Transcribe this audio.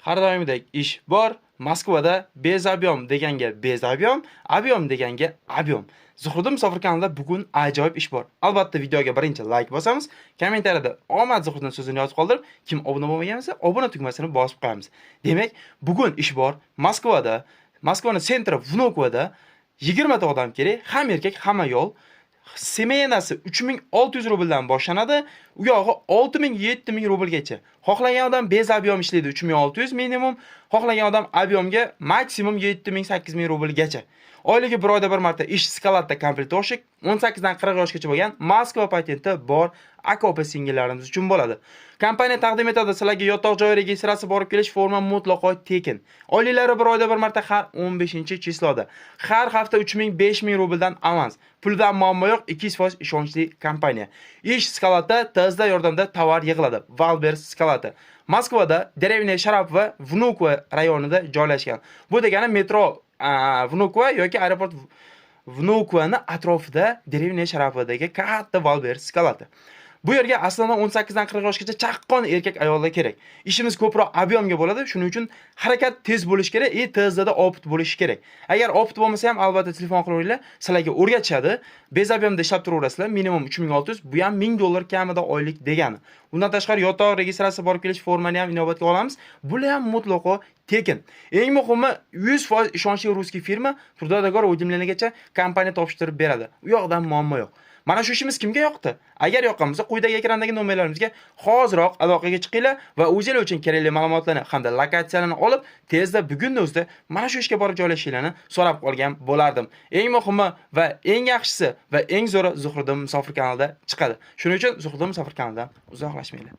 Har doimgidek ish bor. Moskvada без объем deganga без объем, объем deganga объем. Zuhriddin Musofir kanalida bugun ajoyib ish bor. Albatta, videoga birinchi like bosamiz. Kommentariyada "Omad, Zuhriddin" so'zini yozib qoldirib, kim obuna bo'lmagan bo'lsa, obuna tugmasini bosib qo'yamiz. Demak, bugun ish bor. Moskvada, Moskvani центр i Vnukovoda 20 ta odam kerak, ham erkak, ham ayol. Смена si 3600 rubldan boshlanadi, u yog'i 6000, 7000 rublgacha. Xohlagan odam без объем ishlaydi, 3600 minimum, xohlagan odam объем ga maksimum 7000, 8000 rublgacha. Oyligi bir oyda bir marta, ish склад da, комплектовщик, 18 dan 40 yoshgacha bo'lgan, Moskva patenti bor aka opa singillarimiz uchun bo'ladi. Kompaniya taqdim etadi sizlarga yotoq joy, registratsiya, borib kelish, forma mutlaqo tekin. Oyliklari bir oyda bir marta, har 15-число da. Har hafta 3000, 5000 rubldan avans. Puldan muammo yo'q, 200% ishonchli kompaniya. Ish склад da, tezda yordamda tovar yig'iladi. Wildberries склад i. Moskvada деревня Sharapova, Vnukovo rayonida joylashgan. Bu degani metro Vnukovo yoki aeroport Vnukovoni atrofida, деревня Sharapovadagi katta Wildberries склад i. Bu yerga aslida 18 dan 40 yoshgacha chaqqon erkak ayollar kerak. Ishimiz ko'proq объем ga bo'ladi, shuning uchun harakat tez bo'lishi kerak и tezda опыт bo'lishi kerak. Agar опыт bo'lmasa ham, albatta telefon qilaveringlar, sizlarga o'rgatishadi. Без объем da ishlab turaverasizlar, minimum 3600, bu ham 1000 dollar kamida oylik degani. Undan tashqari yotoq, registratsiya, borib kelish, formani ham inobatga olamiz. Bular ham mutlaqo tekin. Eng muhimi, 100% ishonchli русский firma, трудовой договор увольнение gacha kompaniya topshirib beradi. U yoqdan muammo yo'q. Mana shu ishimiz kimga yoqdi? Agar yoqqan bo'lsa, quyidagi ekrandagi nomerlarimizga hoziroq aloqaga chiqinglar va o'zinglar uchun kerakli ma'lumotlarni hamda lokatsiyalarni olib, tezda, bugunni o'zida mana shu ishga borib joylashinglarni so'rab qolgan bo'lardim. Eng muhimi va eng yaxshisi va eng zo'ri Zuhriddin Musofir kanalida chiqadi. Shuning uchun Zuhriddin Musofir kanalidan uzoqlashmanglar.